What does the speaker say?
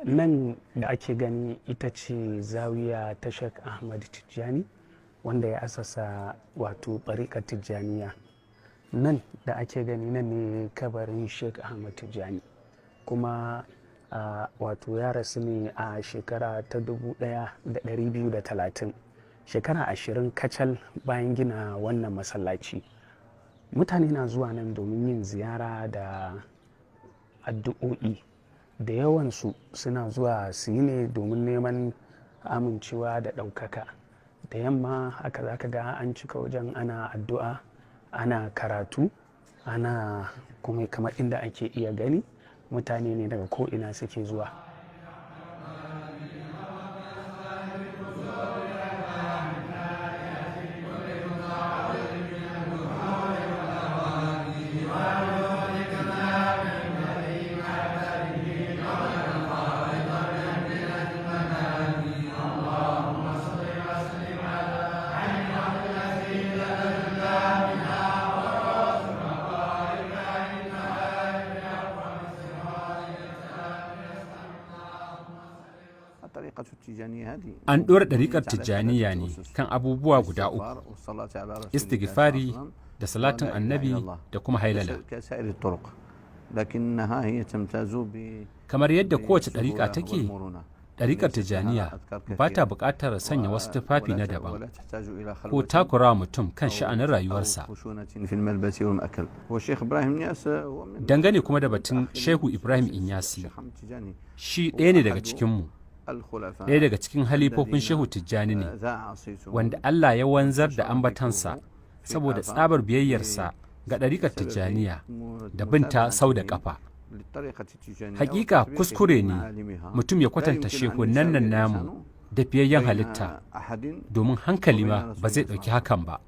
Nan da ake gani ita ce zawiya ta Sheikh Ahmad Tijjani, wanda ya asasa wato ɗariƙar Tijjaniya. Nan da ake gani, nan ne kabarin Sheikh Ahmad Tijjani. Kuma wato ya rasu ne a shekara ta 1230, shekara 20 kacal bayan gina wannan masallaci. Mutane na zuwa nan domin yin ziyara da addu'o'i. Da yawansu suna zuwa su yi ne domin neman amincewa da ɗaukaka. Da yamma haka za ka ga an cika wajen, ana addu'a, ana karatu, ana kuma kamar inda ake iya gani, mutane ne daga ko'ina suke zuwa. An ɗora ɗariƙar Tijjaniya ne kan abubuwa guda uku: istighfari da salatin Annabi da kuma hailala. Kamar yadda kowace ɗariƙa take, ɗariƙar Tijjaniya ba ta buƙatar sanya wasu tufafi na daban ko takura mutum kan sha'anin rayuwarsa. Dangane kuma da batun Shehu Ibrahim Inyasi, shi ɗaya ne daga cikinmu. Ɗaya daga cikin halifofin Shehu Tijjani ne, wanda Allah ya wanzar da ambatansa saboda tsabar biyayyarsa ga ɗariƙar Tijjaniya da binta sau da ƙafa. Hakika kuskure ne mutum ya kwatanta shehunan nan namu da fiyayyen halitta, domin hankali ma ba zai ɗauki hakan ba.